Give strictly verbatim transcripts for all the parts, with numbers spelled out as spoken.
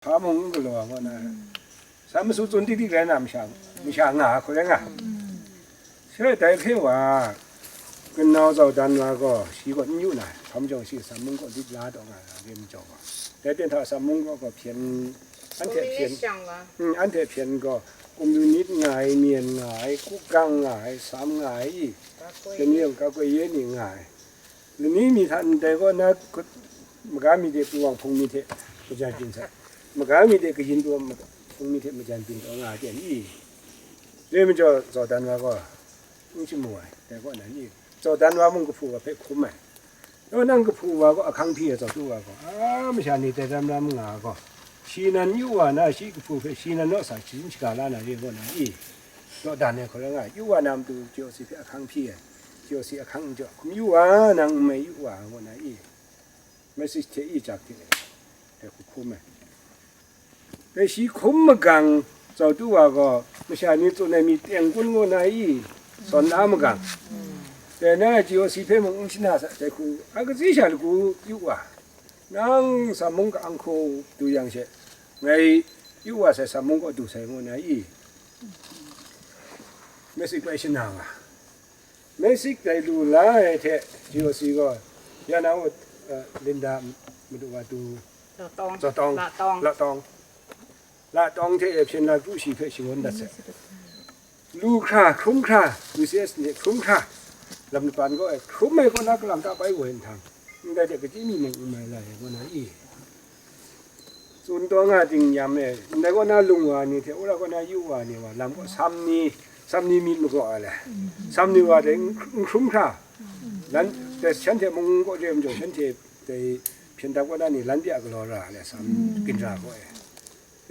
Hpa mung n galaw ai kaw na, san masu tsun tik tik rai na masha, masha nga ai hku rai nga. Shaloi dai hpe wa, kanau zau dan wa gaw, shi gaw n yu na, hpa majaw shi Sam mung kaw lit la taw nga ai, re majaw gaw. Dai ten hta Sam mung kaw gaw hpyen, anhte hpyen, mm, anhte hpyen gaw, communist nga ai, myen nga ai, kugang nga ai, Sam nga ai, i, Kakwe. Hpyen yawng Kakwe ye ni nga ai. Lani mi hta ndai kaw na, maga mi de pru wang hpung mi hte majan byin sai. Maga mi de kayin pru wang hpung mi hte majan byin taw nga ai ten i? Dai majaw, zau dan wa gaw n shamu ai, dai kaw na ni? Zau dan wa mung kahpu wa hpe hkum ai. Dai wa nang kahpu wa gaw ahkang hpyi ai zau tu wa gaw, a, masha ni dai ram ram nga ai gaw, shi nan yu wa na, shi kahpu hpe shi nan naw sa sharin shaga la na re kaw na i? Dawdan ai hku rai nga ai, yu wa na matu J O C hpe ahkang hpyi ai, J O C ahkang n jaw, hkum yu wa, nang n mai yu wa, ngu na i? Message hte i jak hte, dai hku hkum ai. Dai shi hkum magang, zau tu wa gaw, masha ni tsun ai mi teng kun ngu na i? Sawn la magang. Dai na J O C hpe mung n shana sa, dai hku, a katsi sha lagu yu wa, nang Sam mung ka-ang hku du yang she, ngai yu wa sai, Sam mung kaw du sai, ngu na i? Message bai shana nga. Message dai lu la ai hte J O C gaw, ya na u, eh, Linda madu wa du, Latawng. Zatawng, Latawng. Latawng. Latawng hte e hpyen la kru shi hpe shangun dat sai. Lu hkra, hkrum hkra, U C S ni hkrum hkra, lam lapan gaw e hkrum ai kaw na kalang ta bai woi nhtang, ndai hte kachyi mi mung n mai la ai, ngu na i? Tsun taw nga ting yam e, ndai kaw na lung wa ni hte, wora kaw na yu wa ni wa, lam kaw sam ni, sam ni myit magaw ai le, sam ni wa dai n hkrum hkra, lan, dai shanhte mung kaw re majaw, shanhte dai hpyen dap kaw na ni lan bya galaw ra ai le, sam ginra kaw e.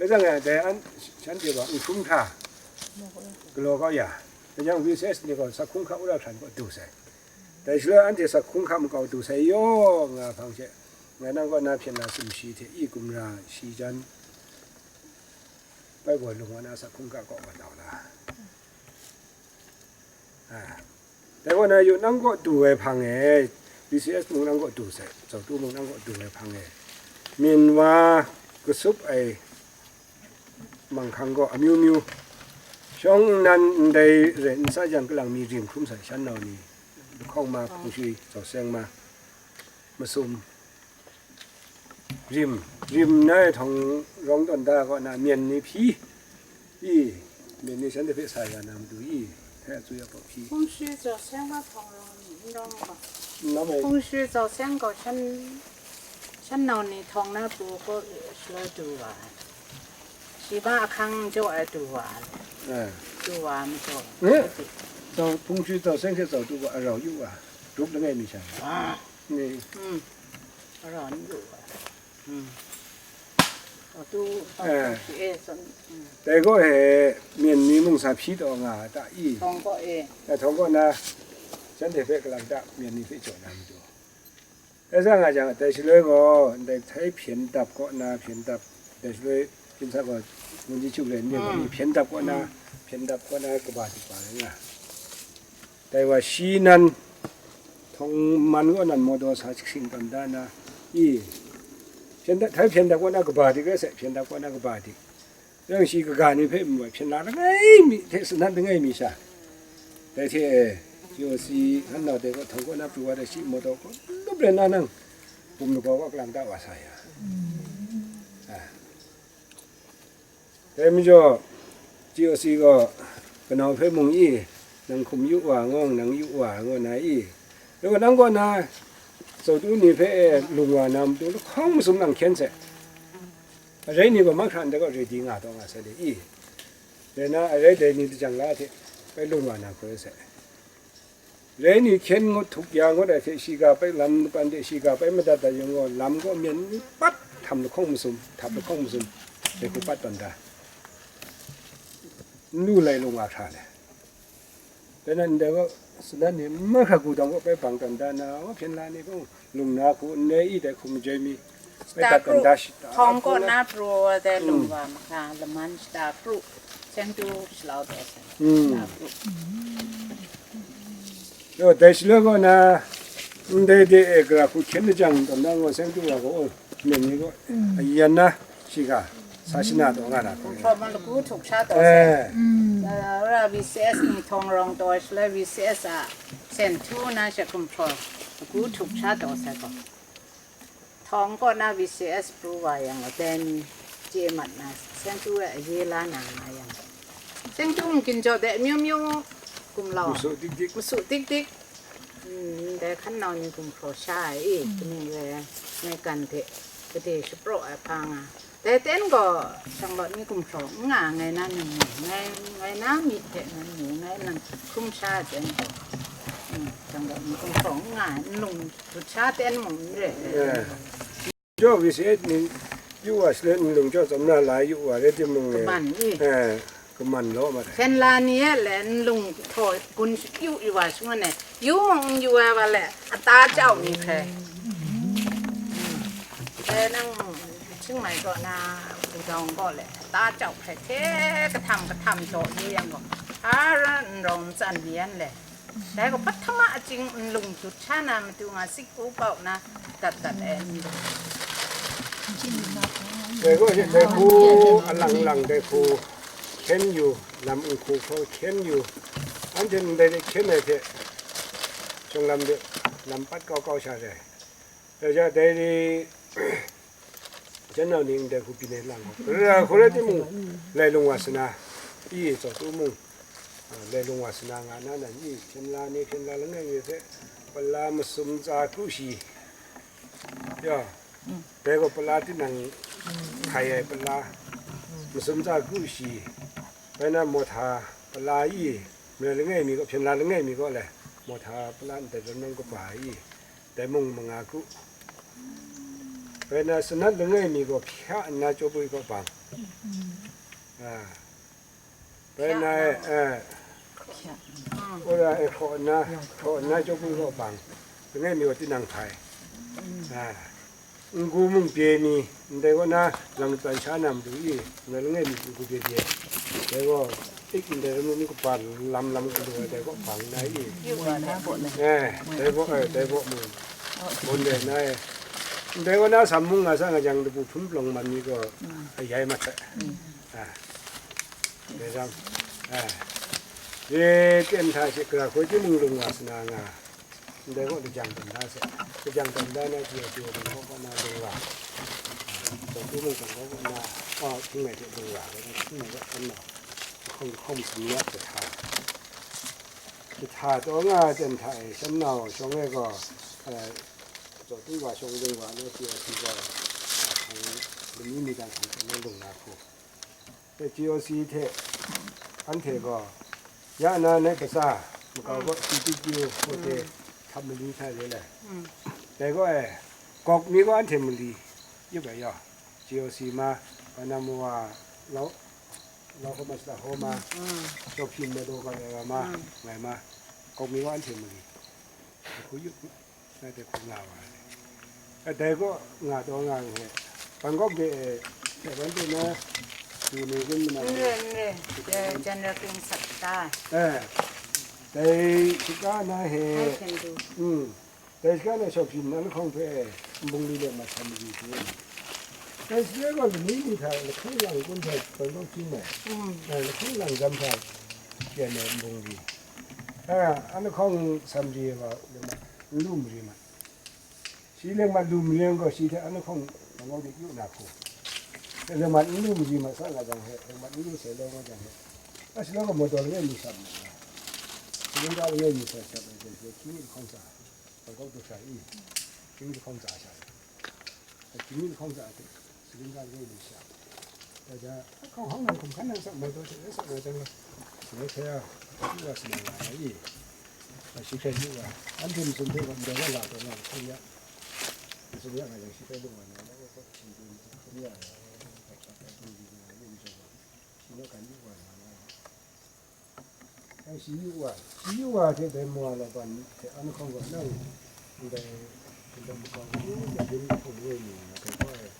Dai zang e, dai an, shanhte wa n hkrum hkra galaw kau ya, dai yang V C S ni gaw sa hkung hkra wora hkran kaw du sai. Dai shaloi anhte sa hkung hkra makau du sai yaw nga hpang she, ngai nang kaw na hpyen na sumshi hte i gumra shi jan, bai gaw lung wa na sa hkung hkra kaw wa nau la. A, dai kaw na yu nang kaw du ai hpang e, V C S mung nang kaw du sai, zau tu mung nang kaw du ai hpang e, myen wa kasup ai manghkang gaw amyu myu, shawng nnan ndai rai n sa jang kalang mi rim hkrum sai shan nau ni, lahkawng ma, hpung shwi, zau seng ma, masum, rim, rim na e htawng rawng tawn da kaw na, myen ni hpyi i, myen ni shanhte hpe sa ya na matu i, hte a tsui a pawk hpyi. Hpung shwi zau seng ma htawng rawng ni n rawng gaw. N rawng ai. Hpung shwi zau seng gaw shan, shan nau ni htawng na pru kaw shaloi du wa ai. Shi ma ahkang jaw ai du wa ai. Eh. Du wa ai majaw. Eh. Zau, hpung shwi zau seng hte zau du wa arau yu wa. Rup langai mi sha. Ah. Ni. Hmm. Arau n yu wa. Hmm. Atu, eh, atu shi e san. Hmm. Dai gaw he, myen ni mung sa hpyi taw nga a ta i? Htawng kaw e. Eh, htawng kaw na, shanhte hpe kalang ta, myen ni hpe jaw na matu. Dai sa nga jang, dai shaloi gaw, ndai htai hpyen dap kaw na, hpyen dap, dai shaloi, Ginsa gaw, Ngun Ji Chu le, ni gaw, mm, hpyen dap kaw na, mm, hpyen dap kaw na, kaba dik ba rai nga. Dai wa shi nan, htawng man kaw nan mawdaw sa shing tawn da na, i, hpyen dap, htai hpyen dap kaw na kaba dik rai sai, hpyen dap kaw na kaba dik. Yang shi kaga ni hpe mu ai hpyen la langai mi hte sanat langai mi sha, dai hte e, J O C hkan nau dai kaw htawng kaw na pru wa dai shi mawdaw kaw lup rai na nang, bum lagaw kaw kalang ta wa sa ya. A. Dai majaw, J O C gaw, kanau hpe mung i, nang hkum yu wa, ngang nang yu wa, ngu na i, dai gaw nang kaw na, zau tu ni hpe e lung wa na matu lahkawng masum nang hkyen sai. Arai ni gaw mahkra ndai gaw ready nga taw nga sai le i? Dai na arai dai ni lajang la hte bai lung wa na hkoi sai. Rai ni hkyen ngut htuk ya ngut ai hte shiga bai lam lapan de shiga bai madat dat yang gaw, lam gaw myen ni pat htam lahkawng masum, htap lahkawng masum, dai hku pat tawn da. N lu lai lung wa hkra le. Dai nan ndai gaw, sanat ni mahkra gu dang gaw bai bang tawn da na, wa hpyen la ni gaw, lung na hku, n ai i dai hku majoi mi, bai dat tawn da shi ta. Htawng kaw na pru ai dai lung wa mahkra, laman shata pru, seng tu shalau dai sa. Mm. Shata pru. Yo, dai shaloi gaw na, ndai de e gara hku hkyen lajang tawn na gaw, seng tu wa gaw, myen ni gaw, mm, a yan na, shiga. Sa shana taw nga na hku. Gumhpraw ma lagu htuk sha taw sai. Eh. Ra V C S ni htawng rawng taw shaloi V C S a sen htu na she gumhpraw lagu htuk sha taw sai gaw. Htawng kaw na V C S pru wa yang gaw, dai ni chye mat na, seng htu e aye la na nga yang. Seng htu mungkin jaw de amyu myu gumlau. Masu dik dik. Masu dik dik. Mm, ndai hkan nau ni gumhpraw sha ai i, kaning rai ai, maigan hte gade shapraw ai hpa nga. Dai ten gaw, shanglawt ni gumhpraw n nga ai, ngai na mying ni, ngai, ngai na myit hte ngai mying, ngai nang hkrum sha ai ten gaw, mm, shanglawt ni gumhpraw n nga ai, nlung dut sha ten mung n re ai. Eh. Jaw V C S ni yu wa salen nlung jaw tsawm na la yu wa rai timung e. Kaman i. Eh, kaman law ma dai. Hpyen la ni e le nlung htaw gun yu yu wa shangun e. Yu mung n yu ai wa le, ata jau ni hpe. E nang, Chiang Mai kaw na, Pudong kaw le, ata jau hpe hte kahtam kahtam jaw yu yang gaw, a ra n rawng n tsan ni yan le. Dai gaw pahtama aching nlung dut sha na matu nga, sikku kau na dat dat e nlung. Dai gaw, dai hku alang lang dai hku hkyen yu, lam nhku hkaw hkyen yu, anhte ndai de hkyen ai hte, shawng lam de lam pat kau kau sha re. Dai ja, dai ni, jan nau ni ndai hku byin ai lang gaw, ra hku rai timung, lai lung wa sana, i tsaw tu mung, a, lai lung wa sana nga na nan i, hpyen la ni, hpyen la langai mi hte, pala masum tsa kru shi, ya, dai gaw pala tinang hkai ai pala, masum tsa kru shi, bai na mawhta pala i, marai langai mi gaw, hpyen la langai mi gaw le, mawhta pala ndai ram nang kaba i, dai mung manga kru. Bai na sanat langai mi gaw hpya nna chawbui kaw bang. A. Bai na e, e, ora e hkraw nna, hkraw nna chawbui kaw bang. Langai mi gaw tinang hpai. A. N-gu mung pye ni, ndai kaw na, lang tsan sha na matu i, ndai langai mi n-gu pye pye. Dai gaw, ik ndai ram n kapa lam lam galu ai dai gaw bang na i. Yu wa na gaw le. Eh, dai gaw, eh, dai gaw mung. Bun de na e. Ndai kaw na sam mung nga sa nga jang, dapu hpun palawng man ni gaw, ayai mat sai. Ah. Dai jang, ah. Ye ten hta she, gara hkoi timung lung wa sana nga. Ndai gaw lajang tawn da sai. Lajang tawn da na, ji a ji a, dang gaw na lung wa. Dang tu mung dang gaw na, oh, hpung ngai hte lung wa, dang hpung ngai gaw hkan na. Hkawng hkawng sum ya kahta. Kahta taw nga ai ten hta e, shan na wa shawng e gaw, eh, zaw tu wa shawng lung wa na, ji a ji gaw, ah, hkang lami mi dang hkang hte na lung na hku. Dai G O C hte anhte gaw, ya na nai kasa, makau gaw C P Q hku hte htam mali hta re le. Dai gaw e, gawk mi gaw anhte mali, yup ai yaw, G O C ma, Panam wa, Lau, Lau Homa Sala Homa, Shawpyin Mado ga ya ma, ngai ma, gawk mi gaw anhte mali. Hku yup. Ngai hte hku nga wa ai. E, dai gaw nga taw nga ai hte, Bangkok de e, hte wan de na, du ni gun mana N re, n re. Eh, General King Sat ta. Eh, dai shaka na he, I can do. Mm, dai shaka na Shawpyin na lahkawng hpe, nbungli le mat hkam mali hte. Dai shaka gaw lani ni hta lahkawng lang kun hta Bangkok hpyi mai. Mm. Eh, lahkawng lang gam hta pyan ai nbungli. Eh, a lahkawng samri wa, le mat, n lu mari mat. Shi lengmat lu mari yang gaw, shi hte a lahkawng Bangkok de yu na hku. Lengmat n lu mari mat sa nga jang he, lengmat n lu sai lawng nga jang he. A shi lawng gaw mawdaw langai mi sat ma nga. Shi lawng gaw langai mi sat sat ai jang he, hkying lahkawng tsa, Bangkok du sa i, hkying lahkawng tsa sha. Hkying lahkawng tsa hte, shi lawng gaw langai mi sat. Gaja, hkawng hkawng nang hkum hkan nang sak mai taw hte, sak mai jang gaw, shaloi hkrai a, yu wa sa na nga ai i. Shi hkrai yu wa, anhte masum hpe gaw ndai wa la taw nga hkrai ya. Masum ya nga yang shi hkrai lu wa na, la wa hkawt hpyi taw hkrai ya, shi naw kan yu wa na nga ai. Dai shi yu wa, shi yu wa hte dai mawa laban hte an hkawng gaw nang, ndai hpung makau hku, dai hpyen hpung woi ni, na hkrai hkaw ai,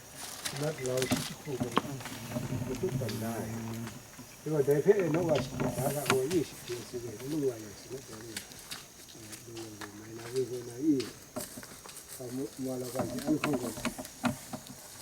sanat lau shi jahku gaw, matup tawn da ai. Dai gaw dai hpe e naw wa shi da ga gaw, ye shi hpyen si we, nlung wa yang sanat dai ni, nlung yang gaw mai na we, we na i, mawa laban hte an hkawng gaw,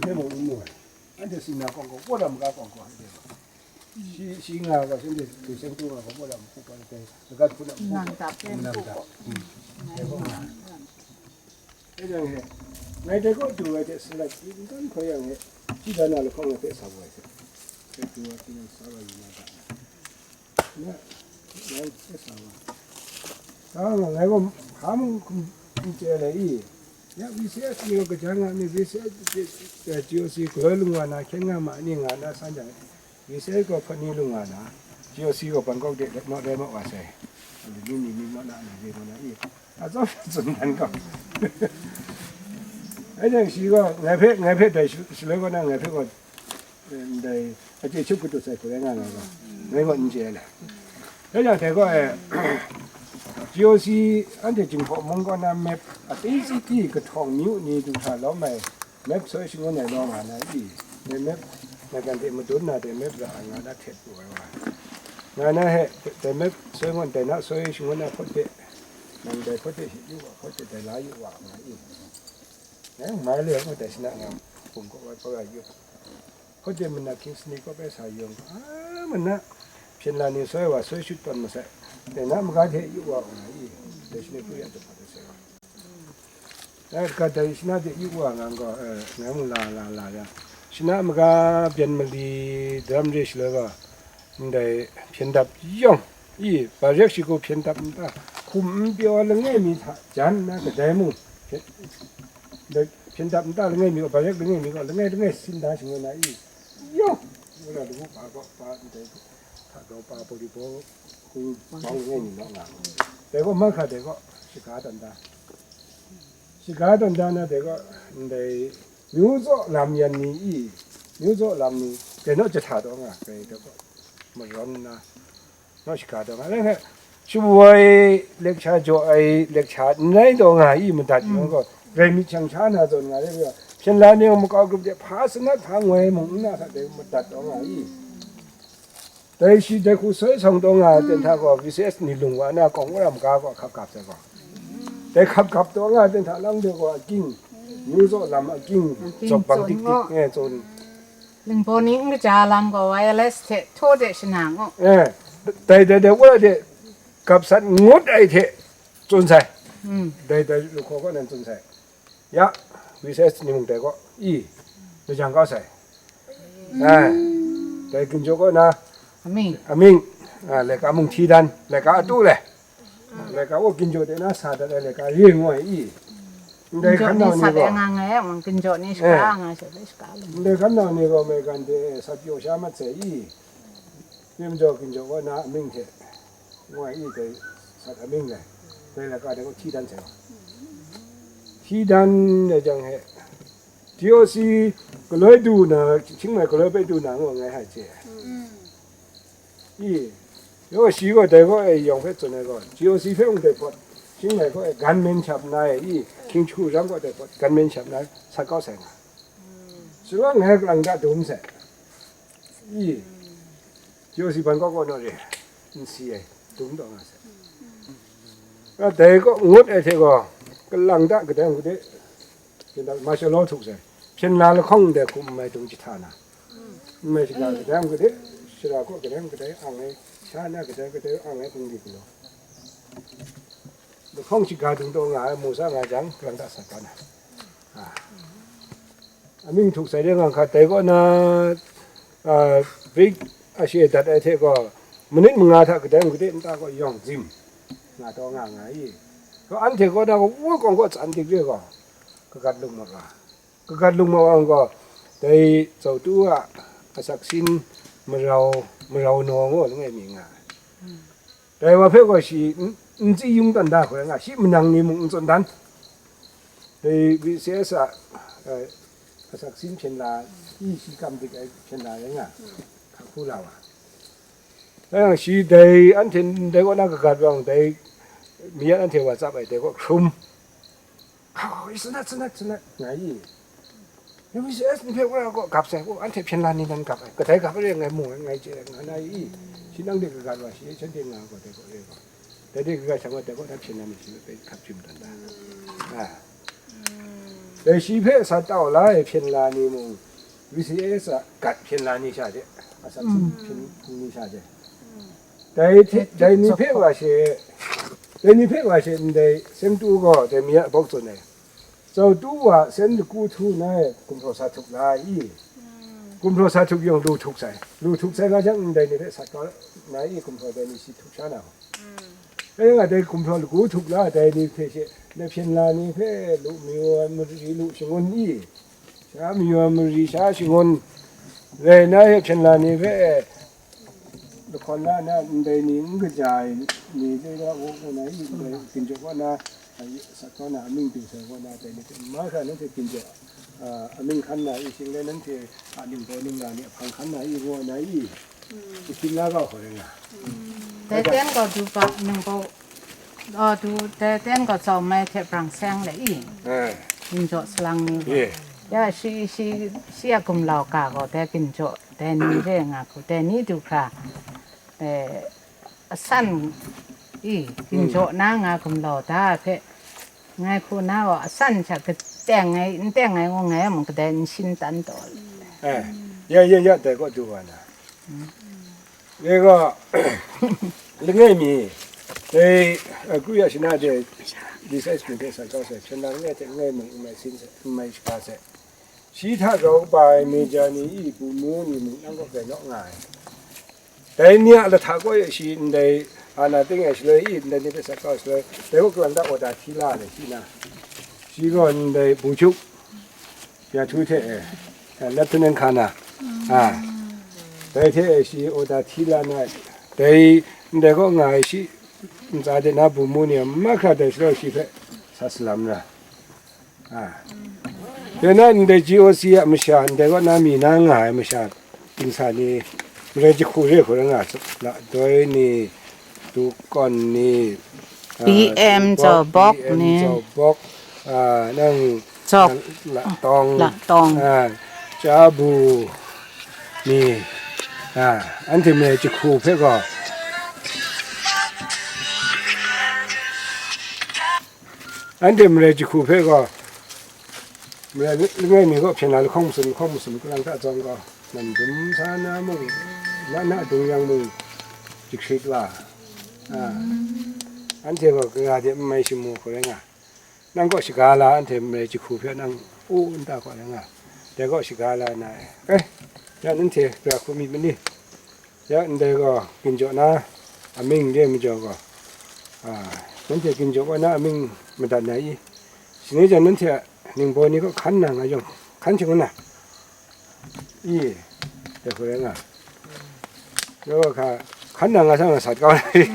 hpe mung n mu ai. Anhte singna kawng gaw, wora maga kawng gaw, anhte gaw. Shi, shi nga gaw, shanhte hte seng tu nga gaw, wora mahku gaw, anhte lagat hpun a mahku gaw, nang dap, nang dap. Dai gaw nga ai. Dai jang he, ngai dai gaw du ai hte salat, n dan hkoi yang he, shi da na lahkawng ai hpe sa wai se. Hpe du ai hte nang sa wa yu na ga na. Ya, ngai hpe sa wa. Sa wa, ngai gaw hpa mung n chye ai i. Ya, V C S ni gaw kaja nga mi, V C S, eh, G O C galoi lung wa na, hkyen nga ma ni nga na san jang, V C S gaw hpawt ni lung wa na, G O C gaw Bangkok de let maw, let maw wa sai. Ni ni ni maw na, ni ni maw na i. A tsawm tsun dan gaw. Ai jang shi gaw, ngai hpe, ngai hpe dai shu-, shaloi kaw na, ngai hpe gaw, eh, ndai, a chye shup katu sai hku rai nga nga gaw, ngai gaw n chye ai le. Dai jang dai gaw, eh, G O C anhte Jinghpaw mung kaw na map, a tsi tsi kahtawng myu ni du hta lawm ai, map soi shangun ai law nga na i, dai map, maigan hte madun na dai map ra ai nga na htet lu ai wa. Nga na he, dai map soi ngun dai na soi shangun ai hpawt de, nang dai hpawt de hit yu wa, hpawt de dai la yu wa, nga i. Nang mai le ngu dai shana nga, hpung kaw ai hpawt ra yu. Hpawt de mana King's ni kaw bai sa yung, a mana, hpyen la ni soi wa, soi shut tawn masai, dai na maga hte yu wa, nga i, dai shana kru ya dum hpawt de sai wa. Ngai hkra dai shana de yu wa ngang gaw, eh, ngai mung la, la, la ya. Shana maga byen mali daram re shaloi gaw, ndai hpyen dap yawng, i, barek shagu hpyen dap nta, hkum n pyaw langai mi hta jan na kadai mung, hpyen, ndai hpyen dap nta langai mi gaw, barek langai mi gaw, langai langai sin da shangun na i, yawng, wala lagu pa gaw, pa ndai hta gaw pa pawri paw, hku bawng langai mi naw nga. Dai gaw mahkra dai gaw, shaga tawn da. Shiga tawn da na dai gaw, ndai myu zaw lam yan ni i, myu zaw lam ni, dai naw jahta taw nga, dai gaw, marawn nna, naw shiga taw nga, dai hpe, shabu ai, lecture jaw ai, lecture n rai taw nga i, madat yawng gaw, rai myit shang sha na zawn nga, dai gaw, hpyen la ni makau grup de, hpa sanat hpa ngoi mung n na hta dai madat taw nga i. Dai shi dai hku soi sawng taw nga ai ten hta gaw, V C S ni lung wa na kawng wora maga gaw hkap gap sai gaw. Dai hkap gap taw nga ai ten hta lang de gaw aking, myu zaw lam aking, aking zaw bang zawn tik tik ngaw. Nge tsun. Lingbaw ni n kaja lam gaw wireless hte htaw de shana ngaw. Eh, dai, dai, dai wora de gap sat ngut ai hte tsun sai. Mm. Dai, dai lu hkaw kaw nan tsun sai. Ya, V C S ni mung dai gaw, i, lajang kau sai. Ai, dai ginjaw kaw na, aming, aming, a, laika mung hti dan, laika atu le, laika wo ginjaw de na sa dat ai laika re ngu ai i. Ndai ginjaw hkan ni nau ni sat gaw, e nga nga e, mung ginjaw ni shaka, eh, nga sha le shaka le. Ndai hkan nau ni gaw maigan de sat pyaw sha mat sai i. Myit majaw ginjaw kaw na aming hte, ngu ai i, dai sat aming le, dai laika de gaw hti dan sai gaw. Hti dan ai jang he, G O C galoi du na, Chiang Mai galoi bai du na ngu ngai hai chye ai. I, yaw shi gaw dai gaw e yawng hpe tsun ai gaw, G O C hpe mung dai pawt, Chiang Mai gaw e gunman shap nna e i, Hkying Hkyu Ram gaw dai pawt gunman shap nna sat kau sai nga. Shaloi ngai kalang da dum sai. I, G O C ban kaw kaw naw re, n si ai, dum taw nga sai. A dai kaw ngut ai hte gaw, kalang da kadai mung kadai, hpyen da martial law htuk sai, hpyen la lahkawng ndai hkum n mai dung jahta na, n mai shiga kadai mung kadai, shara kaw kadai mung kadai ang ai, sha na kadai kadai ang ai hpung di galaw, lahkawng shiga dung taw nga ai, mu sa nga jang, kalang da sat kau na. A. Amying htuk sai de nga hkat dai kaw na, a, bik a she dat ai hte gaw, manit manga hta kadai mung kadai nta gaw yawng zim nga taw nga nga i. Gaw anhte kaw na gaw, wa kawng kaw tsan dik re gaw, kagat lung mat wa. Kagat lung mat wa gaw, dai Zautu a asak sin marau marau naw ngaw langai mi nga ai. Dai wa hpe gaw shi n, n tsi yung tawn da hkoi nga, shi manang ni mung n tsun dan. Dai V C S a, eh, asak sin hpyen la, i shi kam dik ai hpyen la rai nga, hka hku la wa. Dai yang shi dai anhte ndai kaw na kagat yang, dai mi yan anhte wa tsap ai, dai kaw hkrum. Hkau, i sanat, sanat, sanat, nga i. V C S ni hpe wa gaw gap sai, anhte hpyen la ni nan gap ai, kadai gap ai re ngai mu ai, ngai chye ai, nga na i. Shi nang de kagat wa, shi shanhte nga gaw dai kaw re gaw. Dai de kagat shang wa, dai kaw na hpyen la ni shi hpe hkap hpyi madawn da. A. Dai shi hpe sa tau la ai hpyen la ni mung, V C S a gat hpyen la ni sha de, asak sin hpyen ni sha de. Dai hte, dai ni hpe wa she, dai ni hpe wa she ndai seng tu gaw dai mi a bawk tsun ai. Zau tu wa sen laku htu na e gumhpraw sa htuk la i? Gumhpraw sa htuk yawng lu htuk sai. Lu htuk sai nga jang ndai ni hpe sat kau na i? Gumhpraw dai ni si htuk sha na hku. Dai nga dai gumhpraw laku htuk la dai ni hte she, na hpyen la ni hpe lu mayu ai mari lu shangun i? Sha mayu ai mari sha shangun rai na e hpyen la ni hpe lahkawn la na ndai ni n kaja ai ni dai ga u, u na i, ndai ginjaw kaw na, a, sa kaw na, amying ting sai kaw na, dai ni hte mahkra nanhte ginjaw, a, amying hkan na i, shing rai nanhte a ningbaw ningla ni ahpang hkan na i, ngu na i, i hpyin la ga hkau rai nga. Dai ten gaw du ga ningbaw, a, du, dai ten gaw zau mai hte brang seng le i, eh, ginjaw salang ni gaw. Ye. Ya, shi, shi, shi a gumlau ga gaw dai ginjaw, dai ni re nga hku, dai ni du hkra, eh, asan i ginjaw na nga gumlau da hpe, ngai hku na gaw asan hta kateng ai, n teng ai ngu ngai mung kadai n shin tan taw. Eh, ya, ya, ya, dai kaw du wa na. Dai gaw, langai mi, dai, eh, kru ya shana de, di sai shani de sa kau sai, hpyen la langai hte langai mung n mai sin sai, n mai shaga sai. Shi hta grau kaba ai meja ni i, bu mu ni mung nang kaw rai naw nga ai. Dai ni a lahta kaw e shi ndai ana ting ai shaloi i, ndai ni hpe sa kau ai shaloi, dai kaw kalang ta order hti la ai shi na. Shi gaw ndai bu chuk, ya htu hte e, eh, Lieutenant Colonel, a, dai hte e shi order hti la na, dai ndai kaw nga ai shi ntsa de na bu mu ni a mahkra dai shaloi shi hpe sa salam ra. A. Dai na ndai G O C a masha, ndai kaw na mi na nga ai masha, dingsa ni, marai jahku re hku rai nga, Ladoi ni, Dukon ni, a, B M Zaubok, Zaubok B M ni. Zaubok, a, nang, Zok. La-, Latawng, Latawng. A, Chabu ni, a, anhte marai jahku hpe gaw, Anhte marai jahku hpe gaw, marai langai mi kaw hpyen la lahkawng masum, lahkawng masum kalang hta zawng gaw, nan dum sa na mung, na na dung yang mung, jahkrit wa, a, anhte gaw gara de n mai shamu hku rai nga, nang kaw shaga la, anhte marai jahku hpe nang u nta kaw rai nga, dai kaw shaga la na e, eh, ya nanhte gara hku myit ma ni? Ya ndai gaw, ginjaw na amying de majaw gaw, a, nanhte ginjaw wa na amying madat na i? Shani jan nanhte a ningbaw ni kaw hkan na nga yawng, hkan shangun na i? Dai hku rai nga. Yawng hka, hkan na nga sa nga sat kau na i?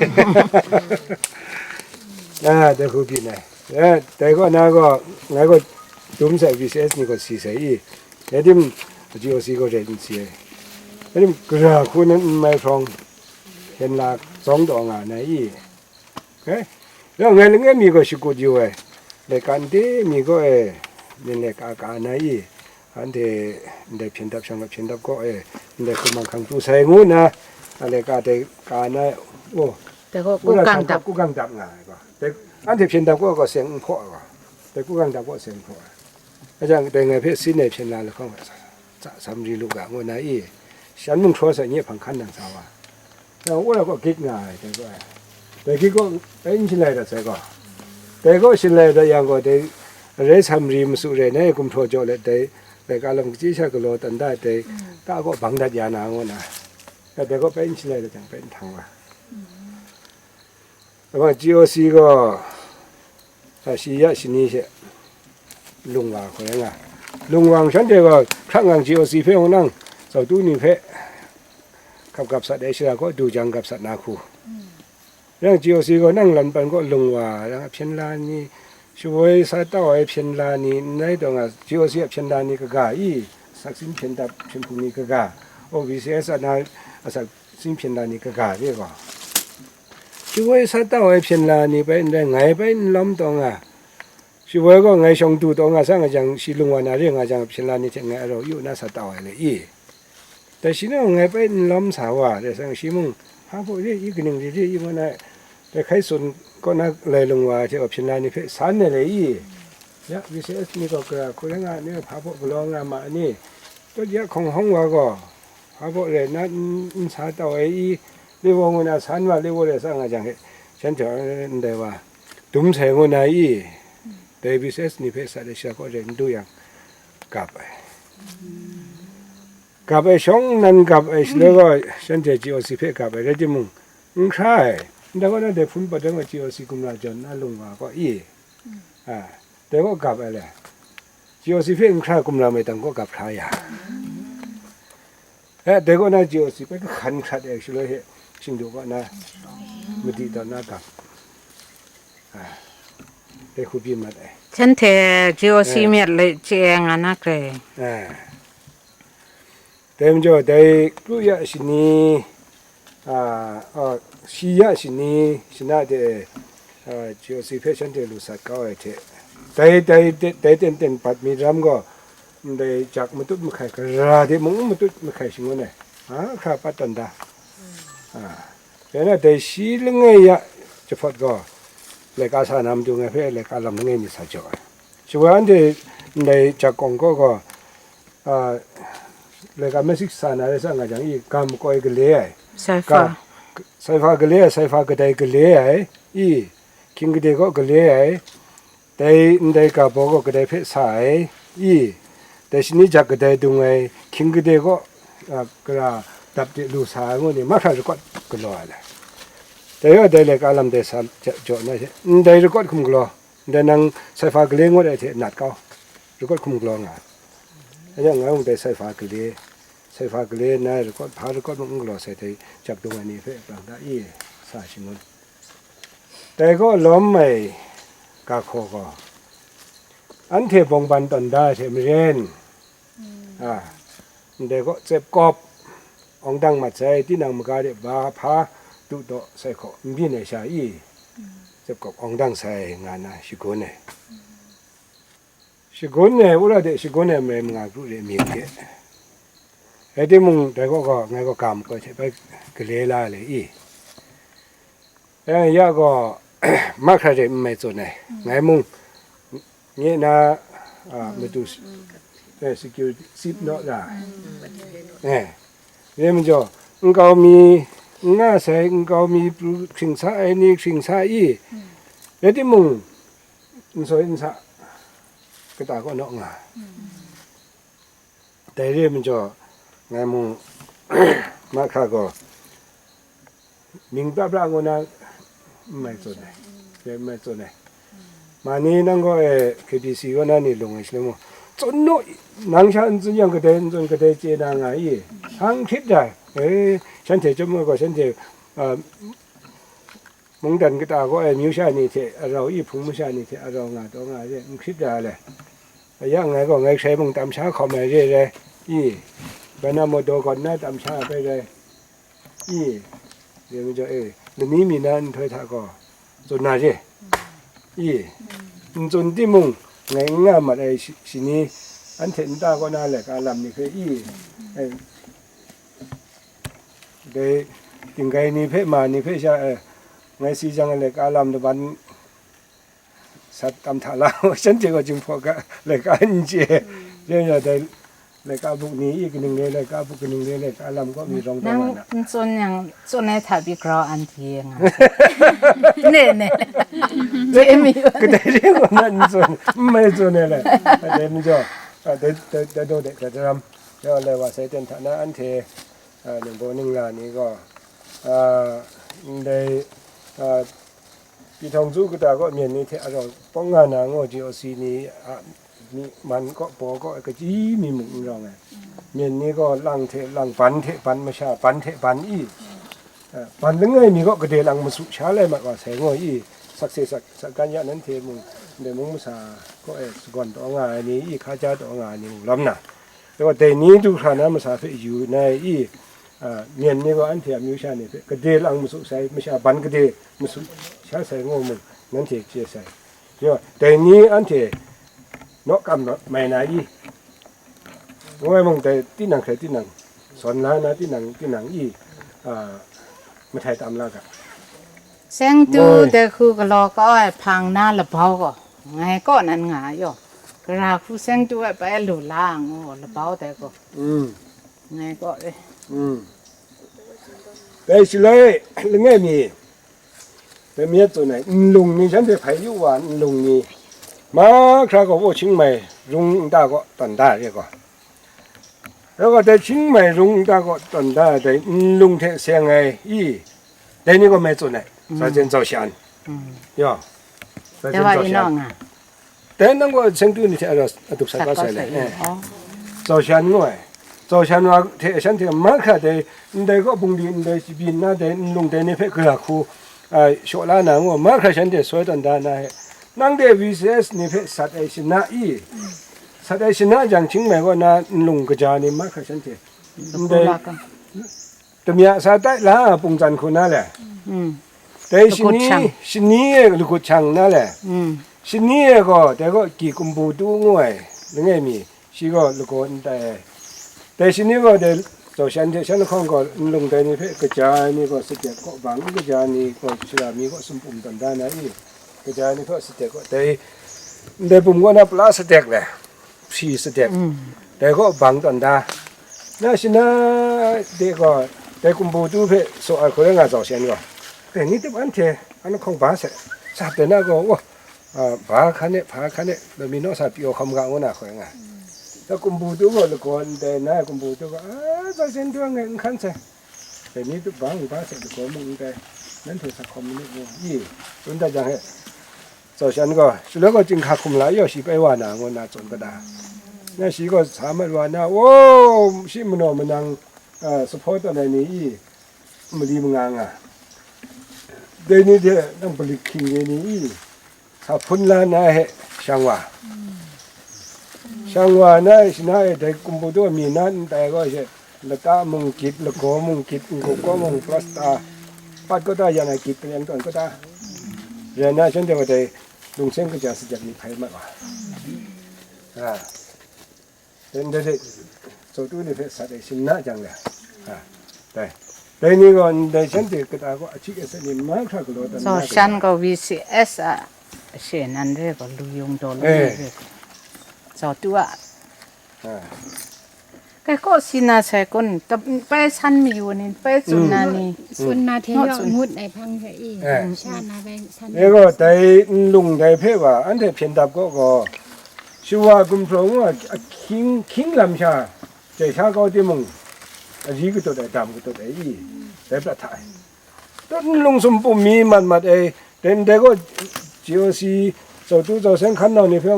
A, dai hku byin ai. Ya, dai kaw na gaw, ngai gaw dum sai, V C S ni gaw si sai i? Ya tim, G O C gaw rai n si ai. Ya tim, gara hku nan n mai hprawng, hpyen la zawng taw nga na i? Eh? Ya, ngai langai mi gaw shakut yu ai. Laika nde mi gaw e, nin laika ka na i? Anhte ndai hpyen dap shang, hpyen dap kaw e, ndai hkumang hkang tu sai ngu nna, a laika dai ka na, oh, Dai gaw wora kukang shang dap. Kukang dap nga ai gaw. Dai, anhte hpyen dap kaw gaw seng n hkaw ai gaw. Dai kukang dap kaw seng n hkaw ai. A jang, dai ngai hpe sin ai hpyen la lahkawng, sa, sa, sa mari lu ga, ngu na i, shan mung hkraw sa, nye hpang hkan nang sa wa. Yang wora gaw gik nga ai, dai gaw, dai gik gaw bai n shalai dat sai gaw, dai gaw shalai dat yang gaw, dai rai sa mari masu rai na e, gumhpraw jaw let, dai laika lam kachyi sha galaw tan da, dai ta gaw bang dat ya na, ngu na, dai gaw bai n shalai dat jang, bai n htang wa. Abang G O C gaw, a, shi ya shani she lung wa hkoi nga. Lung wa shanhte gaw, hkrak ngang G O C hpe mung nang, zautu ni hpe, hkap gap sat ai shara kaw du jang gap sat na hku. Yang G O C gaw nang lan pan kaw lung wa, yang a hpyen la ni, shawoi sa tau ai hpyen la ni, n rai taw nga, G O C a hpyen la ni kaga i, asak sin hpyen dap hpyen hpung ni kaga, O V C S a na asak sin hpyen la ni kaga re gaw. Shawoi sa tau ai hpyen la ni bai n rai, ngai bai n lawm taw nga, shawoi gaw ngai shawng du taw nga sa nga jang, shi lung wa na re nga jang, hpyen la ni hte ngai arau yu na sa tau ai le i. Dai shi nau ngai bai n lawm sa wa, dai sang shi mung, hpa baw re i, kaning re re i, ngu na, dai hkai tsun kaw na lai lung wa hte wa hpyen la ni hpe san ai le i, ya, V C S ni gaw gara hku rai nga ni, hpa baw galaw nga ma ni, tawt ya hkawng hawng wa gaw, hpa baw rai na n, n sa tau ai i, le wa ngu na san wa, le wa rai sa nga jang he, shanhte ndai wa, dum sai ngu na i, dai V C S ni hpe sa dai shara kaw rai n du yang, gap ai. Gap ai shawng nan gap ai shaloi gaw, shanhte G O C hpe gap ai rai timung, n hkra ai. Ndai gaw na dai hpun padang gaw G O C gumra jawn na lung wa gaw i, a, dai gaw gap ai le. G O C hpe n hkra gumra mai tang gaw gap hkra ya. E, dai gaw na G O C bai kahkan hkrat ai shaloi he, shingdu kaw na madi taw na gap. A, dai hku byin mat ai. Shanhte G O C Eh. myat le chye nga na grai. A. Dai majaw, dai kru ya shani, a, a, shi ya shani, shana de, a, G O C hpe shanhte lu sat kau ai hte, dai, dai, dai, dai ten ten bat mi ram gaw, ndai jak matut mahkai, gara de mung matut mahkai shangun ai, a, hkra pat tawn da. A, dai na, dai shi langai ya jahpawt gaw, laika sa na matu ngai hpe laika lam langai mi sa jaw ai. Shawoi anhte ndai jak kawng kaw gaw, a, laika masik sa na rai sa nga jang i, ga makoi gale ai, Saifa. Ga, saifa gale ai, saifa kadai gale ai, i, hkying gade kaw gale ai, dai ndai ga baw gaw kadai hpe sa ai, i, dai shani jak kadai dung ai, hkying gade kaw, a, gara dap de lu sa ai ngu ni, mahkra rakawt galaw ai le. Dai gaw dai laika lam dai sa ja-, jaw na hte, ndai rakawt hkum galaw, ndai nang saifa gale ngut ai hte nat kau, rakawt hkum galaw nga ai. Anhte ngai mung dai saifa gale, saifa gale nai rakawt, hpa rakawt mung n galaw sai dai jak dung ai ni hpe prang da i, sa shangun. Dai kaw lawm ai ga hkaw gaw, anhte bawng ban tawn da ai hte maren, a, ndai kaw tsep kawp awng dang mat sai, tinang maga de ba hpa du taw sai hkaw n byin ai sha i, tsep kawp awng dang sai nga na shagun ai. Shagun ai, wora de shagun ai marai manga kru de myit hte. Rai timung, dai kaw gaw, ngai gaw ga makoi hte bai gale la ai le i. Yang ya gaw, mahkra de n mai tsun ai. Ngai mung, nye na, a, matu s-, eh, security, sip naw la. Eh, re majaw, nkau mi, n nga sai, nkau mi pru hkring sa ai ni, hkring sa i. Rai timung, n soi n sa, kata kaw naw nga. Dai re majaw, ngai mung, mahkra gaw, mying pra pra ngu na, n mai tsun ai, n mai tsun ai. Ma ni nang gaw e, K B C kaw na ni lung ai shaloi mung, tsun naw, nang sha n tsun yang kadai, n tsun kadai chye na nga i, hpang hkrit da, e, shanhte chyawm ai gaw, shanhte, a, mungdan kata kaw ai myu sha ni hte arau i, hpung masha ni hte arau nga taw nga ai re, n hkrit ra ai le. Aya ngai gaw ngai hkrai mung tam sha hkawm ai re rai i, Bana Mawdaw gawn na tam sha ai rai i, re majaw e, lani mi na nhtoi hta gaw tsun na re i, n tsun timung, ngai n nga mat ai shi-, shani, anhte nta kaw na laika lam ni hpe i, e, dai tinggai ni hpe, ma ni hpe sha, e, ngai si jang, laika lam laban sat tam hta la, shanhte gaw Jinghpaw ga laika n chye, rai nna dai laika buk ni i, kaning re, laika buk kaning re, laika lam kaw mi rawng taw Nang nga na. N tsun yang, tsun ai hta pyi grau anhte nga. Ne, ne. Jemi. Kadai re gaw na n tsun, n mai tsun ai le. Dai majaw, a, dai, dai, dai daw de, dai daram, ya lai wa sai ten hta na anhte, a, ningbaw ningla ni gaw, a, ndai, a, Pyithaungtsu kata kaw myen ni hte arau pawng nga na ngaw G O C ni a, Mi man kaw, baw kaw, kaji mi mung n rawng ai. Myen ni gaw lang hte lang, ban hte ban, masha ban hte ban i, eh, ban langai mi kaw gade lang masu sha lai mat wa sai ngu i, sakse sak, sagan ya nanhte mung, ndai mung masa kaw e sagawn taw nga ai ni i, hkaja taw nga ai ni mung lam na. Dai gaw, dai ni du hkra na masa hpe yu na i, a, myen ni gaw anhte amyu sha ni hpe gade lang masu sai, masha ban gade masu sha sai ngu mung, nanhte chye sai. Yo, dai ni anhte naw kam mai na i? Ngu ai mung, dai tinang hkrai tinang, sawn la na tinang, tinang i, a, mahtai tam la ga. Seng tu Moi. Dai hku galaw kau ai hpang na labau gaw, ngai kaw nan nga ai yaw, gara hku seng tu ai bai lu la ngu labau dai gaw, Mm. ngai kaw re. Mm. Dai shaloi, langai mi, dai mi a tsun ai, nlung ni shanhte hpai yu wa, nlung ni, mahkra gaw, wo Chiang Mai rung nta gaw tawn da re gaw. Rai gaw, dai Chiang Mai rung nta gaw tawn da ai dai nlung hte seng ai i, dai ni gaw mai tsun ai, Zazen Zau Shan. Mm. Ya, Zazen Dai wa Zau inawng Shan. A? Dai nang gaw seng tu ni hte a, a dup sat Sat kau kau sai sai le. I. Eh. Oh. Zau Shan ngu ai. Zau Shan wa hte shanhte mahkra dai, ndai gaw bungli, ndai shabi nna dai nlung dai ni hpe gara hku, a, shaw la na ngu, mahkra shanhte soi tawn da na he. Nang de V C S ni hpe sat ai shana i? Sat ai shana jang, Chiang Mai kaw na nlung kaja ni mahkra shanhte. Ndai Laka. Damya sa tai la pungzan hku na le. Mm. Dai Lagut shani, shang. Shani e lagut shang na le. Mm. Shani e gaw, dai gaw Ki Kumbu Tu ngu ai, langai mi, shi gaw lagaw n tai ai. Dai shani gaw, dai Zau Shan hte shan lahkawng gaw, nlung dai ni hpe kaja ai ni gaw, satek kaw bang kaja ni gaw, shara mi gaw sumpum tawn da na i, kaja ai ni hpe satek gaw, dai ndai bum gaw na pala satek le. Hpri satek, mm, dai gaw bang tawn da. Na shana de gaw, dai Kumbu Tu hpe saw ai hku rai nga, Zau Shan gaw, dai ni tup anhte an hkawng ba sai, sat de na gaw, wa, a, ba hkan e, hpa hkan e, law mi naw sa pyaw hkam ga, ngu na hku rai nga. Dai Kumbu Tu gaw lagaw ndai na, Kumbu Tu gaw, a, Zau Shan tu anhte n hkan sai. Dai ni tup bang ba sai, lagaw mung n tai, nanhte sa hkawm manit ngu i, tsun dat jang he, Zau Shan gaw, shaloi gaw chyinghka hkum la yaw shi pai wa na, ngu nna tsun kata. Na shi gaw sa mat wa na, o, shi manaw manang, a, sahpaw tawn ai ni i, mali manga nga, dai ni hte nang palik hkying re ni i, sa hpun la na he shang wa. Shang wa na shana e dai Kumbu Tu mi na n tai gaw she, lata mung git, lagaw mung git, n-gup kaw mung plasta, pat kau ta yang ai git, paleng tawn kau ta. Rai na, shanhte wa dai lungseng kaja satek ni hpai mat wa. A, dai ndai de, Zau Tu ni hpe sat ai shana jang le. A, dai. Dai ni gaw ndai shanhte kata gaw ahkying asak ni mahkra galaw tawn na Zau Shan gaw V C S a she nan re gaw, lu yung daw lu Eh. Re gaw. Zau Tu a. A. Kai kaw si na sai kun, tap-, pai san mayu ni, pai tsun Mm. na ni. Tsun na hte Naw yaw tsun. Ngut ai hpang hte i, Eh. Sha na bai san E gaw, dai nlung dai hpe wa, anhte hpyen dap kaw gaw, shawa gumhpraw ngu a ahkying, hkying lam sha, jai sha kau timung, ari katut ai, dam katut ai i, dai prat hta ai. Tut nlung sumpum mi mat mat ai, dai ndai gaw, G O C, Zau Tu, Zau Seng hkan nau ni hpe,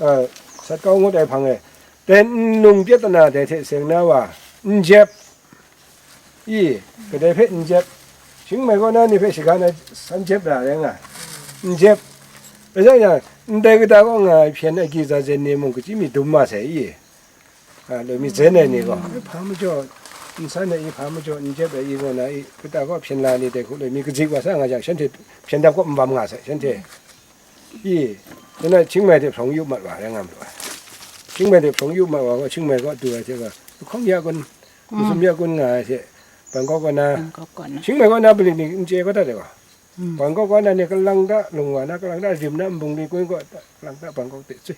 eh, sat kau ngut ai hpang e, dai nlung pyatana dai hte seng na wa, n jep, i, kadai hpe n jep, Chiang Mai kaw na ni hpe shaga na san jep ra rai nga, n jep, rai yang, ndai kata kaw nga ai hpyen agyi zazen ni mung, kachyi mi dum ma sai i. A, loi mi zen ai ni gaw, "Hpa majaw, n san ai i, hpa majaw, n jep ai i," ngu na i, kata gaw hpyen la ni dai hku loi mi kazik wa sa nga jang, shanhte hpyen dap gaw n bam nga sai, shanhte. I, nna Chiang Mai de hprawng yu mat wa rai nga malu ai. Chiang Mai de hprawng yu mat wa gaw, Chiang Mai gaw du ai hte gaw, lahkawng ya kun, masum ya kun nga ai hte, Bangkok kaw na, Bangkok kaw na. Chiang Mai kaw na palik ni n chye kau dat ai gaw. Mm. Bangkok kaw na ni kalang ta, lung wa na kalang ta, rim na, nbung li kun gaw, kalang ta Bangkok de tsui.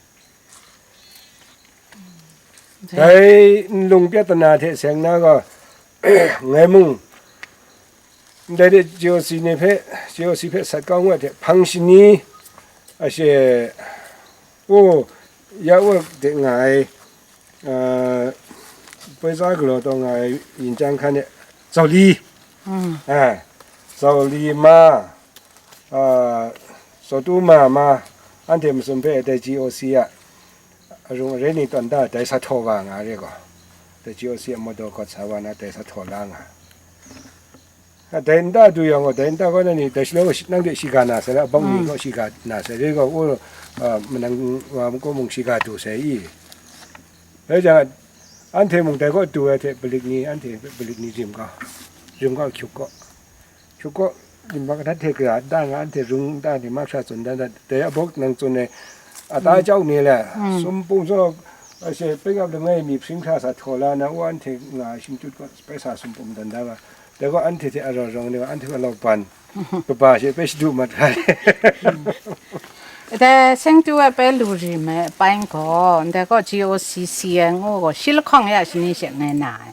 Dai nlung pyatana hte seng na gaw, ngai mung, ndai de G O C ni hpe, G O C hpe sat kau ngut hte, hpang shani, a she, o, ya wa de nga ai, a, Poi tsa galaw taw nga ai yin chyang hkan e, Zau Li, Mm. a, Zau Li ma, a, Zau Tu ma ma, anhte masum hpe dai G O C a, Arung are ni tawn da dai sa htaw wa nga re gaw, dai G O C a mawdaw kawt sa wa na dai sa htaw la nga. A dai nta du yang gaw, dai nta kaw na ni, dai shaloi gaw shi- nang de shiga na sai la, abang ni gaw shiga na sai, re gaw, o, a, manang wa mung kaw mung shiga du sai i. Rai jang, anhte mung dai kaw du ai hte, palik ni, anhte palik ni rim gaw, rim gaw hkyuk gaw. Hkyuk gaw, rim gaw, anhte gara nta nga, anhte rung nta ni, mahkra tsun dan dat, dai abawk nang tsun ai, ata jau ni le, sumpung zaw, a she, peng ap langai mi hpring hkra sa htaw la na, wa anhte nga ai shingkyut gaw, bai sa sumpung dan da ga, dai gaw anhte hte a rawng rawng ni gaw, anhte gaw lauban, kaba she bai shadu mat ga le. Dai Sengtu a bai lu rim ai apaing gaw, ndai gaw G O C C N O gaw, shi lahkawng ya shani she ngai na ai.